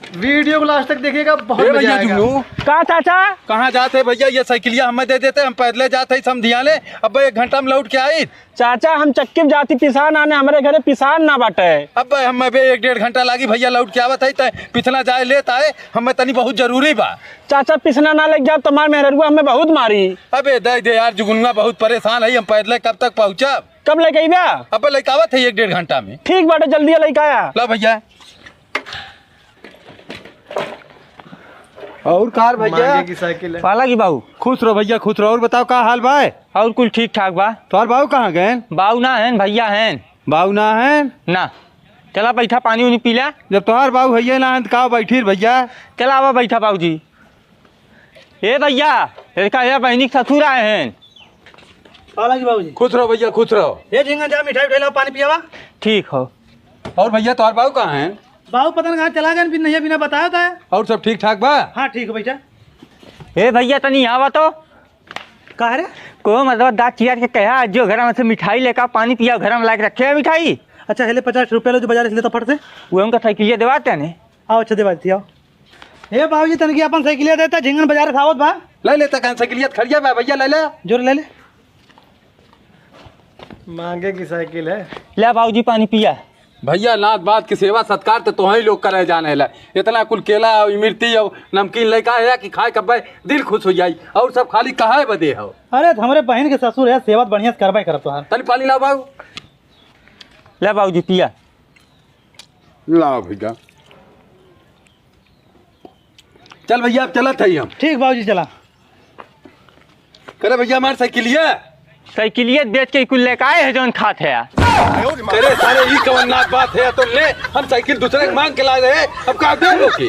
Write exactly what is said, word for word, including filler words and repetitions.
वीडियो को लास्ट तक देखिएगा, बहुत ए मजा भैया आएगा। जुगनू। का चाचा? कहाँ जात है भैया? ये साइकिलिया हमें दे देते, हम पैदले जात है समधियाने। अब एक घंटा में लौट के आई। चाचा, हम चक्की में जाती पिसान आने, हमरे घरे पिसान ना बाटे। अब हमें बे एक डेढ़ घंटा लागी भैया, लौट के आवत है, तै पिसना जाए लेत आए, हमें तनी बहुत जरूरी बा। चाचा, पिसना ना लेके जाब, तुम्हार मेहररुआ हमें बहुत मारी। अबे दे दे यार, जुगनुआ बहुत परेशान है, हम पैदले कब तक पहुँचब? कब लेके अइबा? अबे लेके आवत है एक डेढ़ घंटा में। ठीक बाटे, जल्दी लेके आया। ला भैया। और कार भैया? मांगे की साइकिल है। पाला की बाऊ। खुश रहो भैया, खुश रहो। और बताओ, का हाल बा? और कुल ठीक ठाक बा। तोहार बाऊ कहाँ गएन? बाऊ ना हैन, भैया हैन। बाऊ ना हैन? ना। चला बैठा, पानी उनी पी ला। जब तोहार बाऊ हइये ना हैन, त का बैठी भैया? चला आवा बैठा बाऊजी। ए भैया, इनका ये बहिनी के ससुर आए हैं। पाला की बाबूजी। खुश रहो भैया, खुश रहो। ए झिंगन, जा मिठाई उठाई लाओ, पानी पियावा। ठीक हो। और भैया, तोहार बाऊ कहाँ हैं? बाऊ पता न कहाँ चला गए, बिन नैया बिना बताया था। और सब ठीक ठाक बा? हाँ, ठीक है भैया। ए भैया, तनी यहाँ आवा तो। का रे? को मतलब दाँत चियार के कहा, जो घर में से मिठाई लेकर पानी पिया, घर में लाके रखे है मिठाई। अच्छा, हेले पचास रुपया लो, जो बाजार से लेता फट से। वो उनका साइकिलिया देवाते हैं ने। आओ, अच्छा, देवा देती, आओ। ए बाबूजी, तनकी अपन साइकिलिया देता, झिंगन बाजार से आवत बा। ले लेता, कहाँ साइकिलिया खड़िया बा भैया, ले ले। जोर ले ले। मांगे की साइकिल है। ले बाबूजी, पानी पिया। भैया, नात बात की सेवा सत्कार तो तोहई लोग करे जाने ला। इतना कुल केला और इमरती और नमकीन लेकर आया कि खाए कब्बे दिल खुश हो जाई, और सब खाली कहाए बदे हो। अरे, तो हमरे बहन के ससुर है, सेवा तो बढ़िया से करबे करब तोहार। तनी पानी लाओ बाबू। ले बाबूजी, पिया। लाओ भैया। चल भैया, अब चलत हई हम। ठीक बाबूजी, चला। करे भैया, हमार साइकिलिया। साइकिलिया बेच के कुल लेके आए हैं, जौन खात है। करे सारे, ई कवन नाक बात है? तो ले, हम साइकिल दूसरे के मांग के लाए रहे, अब का दे लोग की?